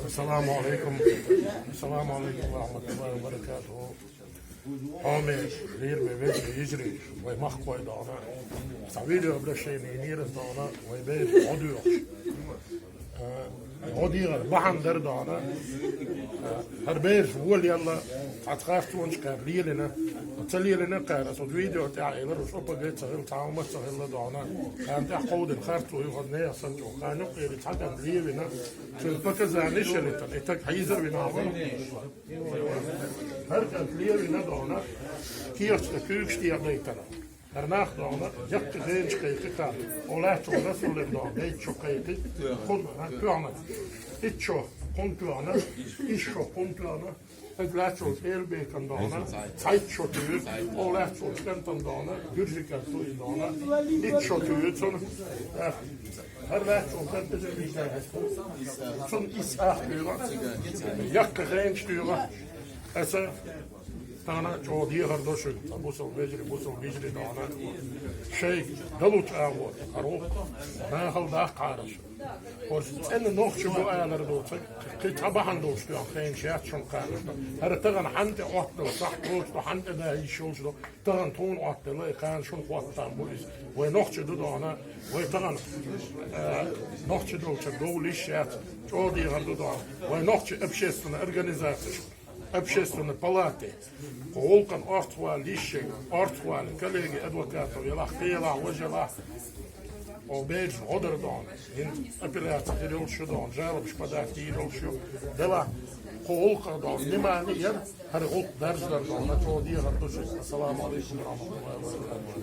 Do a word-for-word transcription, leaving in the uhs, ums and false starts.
Ассаламу алейкум. Ассаламу алейкум ва рахматуллахи ва баракатуху. Хьоме, лераме вежарий, йижарий, вай махкой дона. Цхьа видеообращение йинера дона, вай бераш гӀо доьхуш. Э, гӀо дехар бахьана дар дона. Э, хӀара бераш волаелла, цхьацца харцонаш кхара лелийна. Ца лелийна кхара, аса видео тӀехь элира, уж ОПГ ца хилла, цхьа хӀума ца хилла дона. Кхана тӀехь кховдина харцо ю хӀара нехан санна чӀогӀа. Кхана юкъера цхьа кӀант лелийна. Цуьнан показанеш а лийтина, и стаг хьийза а вина хьо. ХӀара кӀант лелийна дона, кехаташ тӀе куьйгаш тӀе а дайтина. ХӀара нах дона, яккхий хенаш кхайкхи кхана. О лаьццо Расулин дона, бейт шо кхайкхи, кхунна, тоьхна. Итт шо кхунна тоьхна, исс шо кхунна тоьхна. Иза лаьццо Эльбекан дона, цхьайтта шо туьйра. О лаьццо кӀантан дона, гуьржи кӀант ду и дона, итт шо туьйра цунна. ХӀара лаьццо кӀант иза вийна. Цунна исс ах туьйра. Яккхий хенаш туьйра. Аса тахана чӀогӀа дехар до шуьга, сан бусалба вежарий, бусалба йижарий дона. Шайга далучу агӀор, хӀара ву, нахала даккхараш. ХӀорш цӀена нохчи бу алар доцург, кхин цхьа бахьана долуш тоьхна хенаш яц шуна кхана. ХӀара тахана хьан тӀе Ӏоттадала сахьт доцу, хьан тӀе да йиш йолуш до, тахана тхуна Ӏоттаделла, и кхана шуна хӀоттам бу иза. Вай нохчи ду дона, вай тахана, э, нохчи долчуьра довла йиш яц, чӀогӀа дехар ду дона. Вай нохчи общественная организацияш. Общественной палате, кху гӀуллакхана орцахвала йиш ерг, орцахвала коллеги адвокатов елахь, кхин елахь, важа елахь, о бераш гӀо дар дона, хӀинца апелляци хир йолуш ю дона, жалобаш подать йийр йолуш ю, делахь, кху гӀуллакхах дона внимание яр, хӀара гӀуллакх даржадар дона, чӀогӀа дехар ду шуьга. Ассаламу алейкум ва рахматуллахи ва баракатуху.